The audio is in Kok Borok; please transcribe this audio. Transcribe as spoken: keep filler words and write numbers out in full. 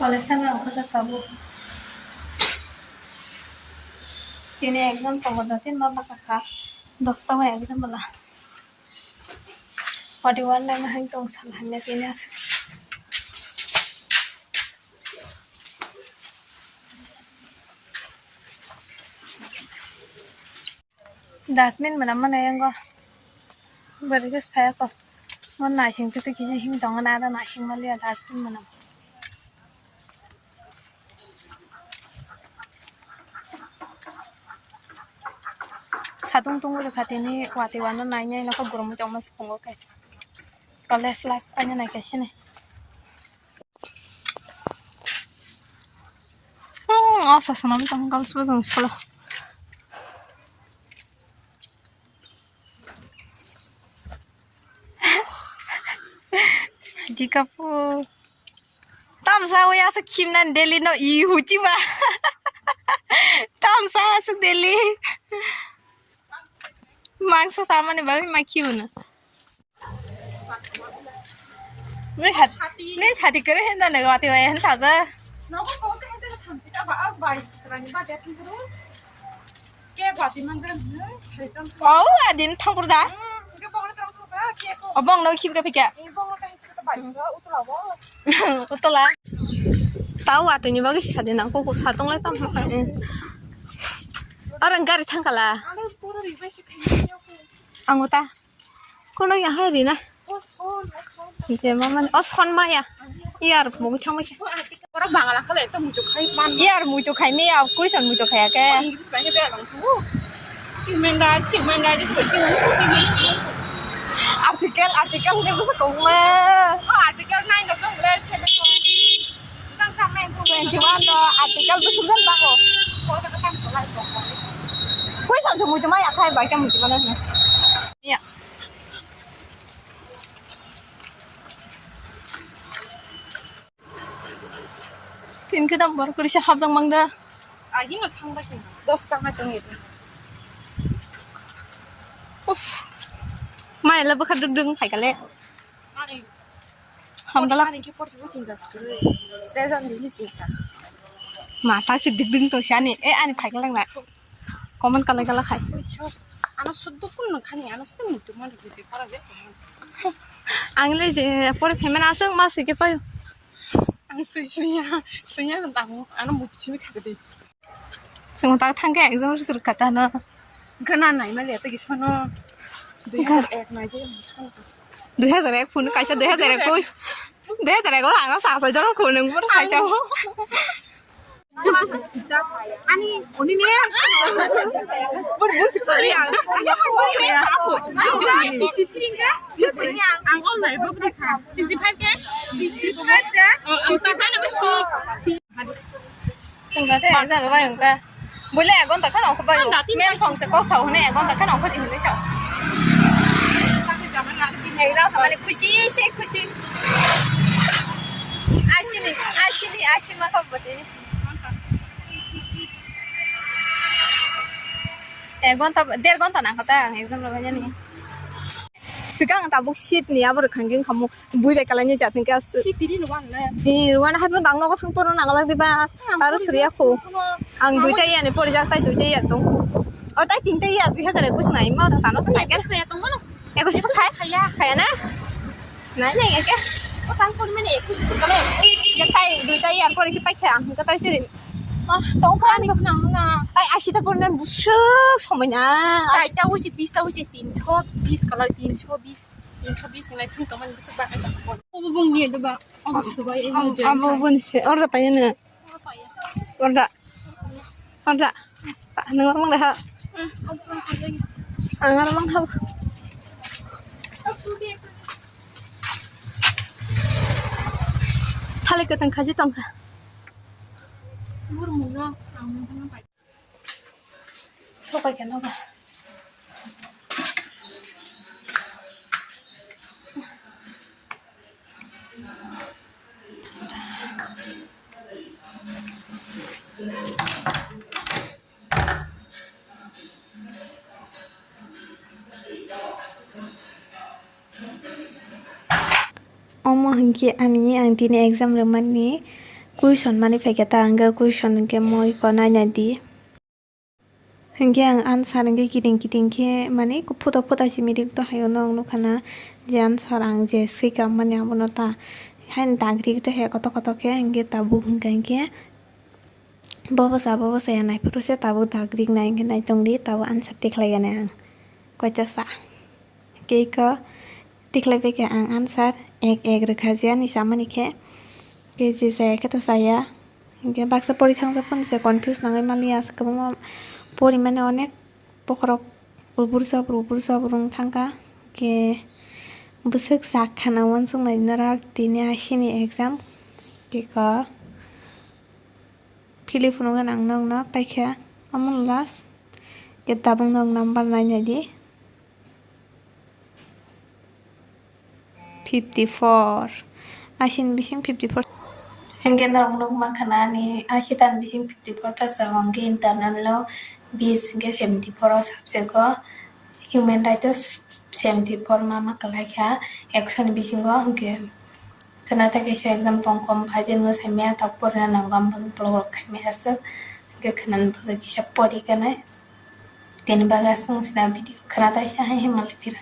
College thangna rok khajak tabuk. Tini exam tongo do, tin ma bwsakha dosta o exam bwla. Wati wan naima hai tong sal hamya tini aswk. Dustbin mwnam mwnai yango. Bwrwi khe phai kho. Mo naising twi twi kisa him tongo na, ada naising maliya dustbin mwnam. Satung tungwi rwkha tini wati wano nai nai nokho boromwi tongma swngo khe. College life paina naikha sini. Hmm, o sasana bwtang girls bwtang solo. Di kapu. Tamsa ui aswk khimnani daily no i huchi ba. Tamsa aswk daily. Mangso samani bagwi ma khimno. Nui sat, nui sati kere henda ne wati wai hen saja. Nogo ko ke henda thamchi ta ba, ah, bai srani ba de thangro. Ke wati manjang ne, saitam. Oh, adin thangpur da. Hmm, ke bong le tang thangsa, ke ko. Oh, bong no khip ke phika. Eh, bong le tang sika ta bai sika, utola bo. Utola. Tao wati ni bagwi si sadi nang ko, ko satong le tam. Arang gari thangkala. Ano pura ri bai sika. Ang uta. Kono ya hai rina. Je mama, o son maya. Iyar mugi thangma khe. Oro Bangla khala ekta muitu khai man. Iyar muitu khai me ya, kuison muitu khaya khe. English bai khe bera lang tu. Kimenda, chimenda, dis ko chimenda. Article, article ne busa kongma. O article nai no kong le se ko. Twenty one no article busa jan ba ko. Kuison se muitu maya khai bai khe muitu mana. Ya. Tin khe dam bor kuri se hapjak mang da. Agi no thang ba khe dos taka tong ito. Uff. Mai la bwkha duk duk phai kale. Hamdala. Ani ki por ki chinta skri. Rezan di ni chinta. Ma tak si duk duk to shani. E ani phai kale na. Comment kalai kalai khai. Ano suddo kun nang khani, ano suddo mutu man rwgwi twi para je. Ang le je pore phaimani aswk ma se khe paio. Ang sui sui ya, sui ya tang ano mutu simi khagwi di. Chwng tak thang khe exam rwkha ta no. Gana nai ma le ta gisano. Dui hazar ek nai je gisano. Dui hazar ek phone kaisa dui hazar ekush. Dui hazar ek o ang sa sai doro phone nang bor sai ta. Ani, oni ne. Bor bor si kali ang. Bor ne chapo. Ang online bor ne kha. Sixty five ke? Sixty five ke? Sixty five ke? Chwng da te exam rwbai wngkha. Buile ek gonta kheno kho bai. Mem song se kok sao hwnwi ek gonta kheno kho di hwnwi sao. Exam khamani khusi se khusi. Asini, asini, asi ma kha bwtwi. Ek gonta, der gonta nangkha ta ang exam rwbainani. Swkang tabuk seat ni abo rwkha hwnkhe wngkha mo bui bai kwlaini jat hwnkhe as-, seat tiri rwang le. Ni rwang hai phano dang nogo thang phano nang lak diba. Taro suriya kho. Ang duita year ni porijak tai duita year tong. O tai tinta year dui hazar ekush nai ma ta sano sa nai ke. Ekush khai? Khaya. Khaya na? Nai nai ke. O tang phone mene ekush kale. Ke tai duita year pore ki pai kha ang ka tai siri. Ah, tong phone ani nang na. Tai asita phone nan busuk somoi na. Saita uji bis ta uji tinso bis kala tinso bis. Tinso bis ni mai thung tong man busuk ba kai ta phone. Obo bung ni do ba. Obo subai. Abo bung se order pai na. Order. Order. Nang orang dah. Ang orang ha. Thalik katang khaji tongkha. Sopai khe nogo. Omo hinkhe ani ang tini exam rwmani Question mani phaikha ta, hwnkhe question hwnkhe moi ko nainai di. Hwnkhe ang answer hwnkhe kiting kiting khe mani photo photo simi rik to hayo no ang nukha na je answer ang je swikha mani abono ta haino dagri to he koto koto khe hwnkhe tabuk hwnkha hwnkhe bobo sa bobo sa ya naiphuru se tabuk dagri nai hwnkhe naitongdi tabuk answer tikhlai gani ang koita sa. Kei ko tikhlai bai khe ang answer ek ek rwkha je ani samani khe kei je saya khe to saya. Hwnkhe baksa pori thangjak phano se confuse nangwi maliya, aswk kwbangma pori mani onek bokhorok ubur jabur ubur jabur wng thangkha. Hwnkhe bwswk sak khana uansuk nai nara tini asini exam. Kei ko philip phunukgwi nang nokno paikha omo last. Khe tabuk nok number nainai di. Fifty four. Asini bising fifty four. Hwnkhe norok nukma khana ani asitani bising fifty four ta sa hwnkhe internal o bis hwnkhe seventy four o subject o human right o seventy four ma ma kwlai kha action bisingo hwnkhe khwna ta kaisa exam tong kom phaidi nw saimaya tak porina nango ang bagwi vlog rok khaimaya aswk hwnkhe khwnani bagwi kisa pori khe nai. Tini bagwi aswk sina video khwna ta isa hai hai malai phira.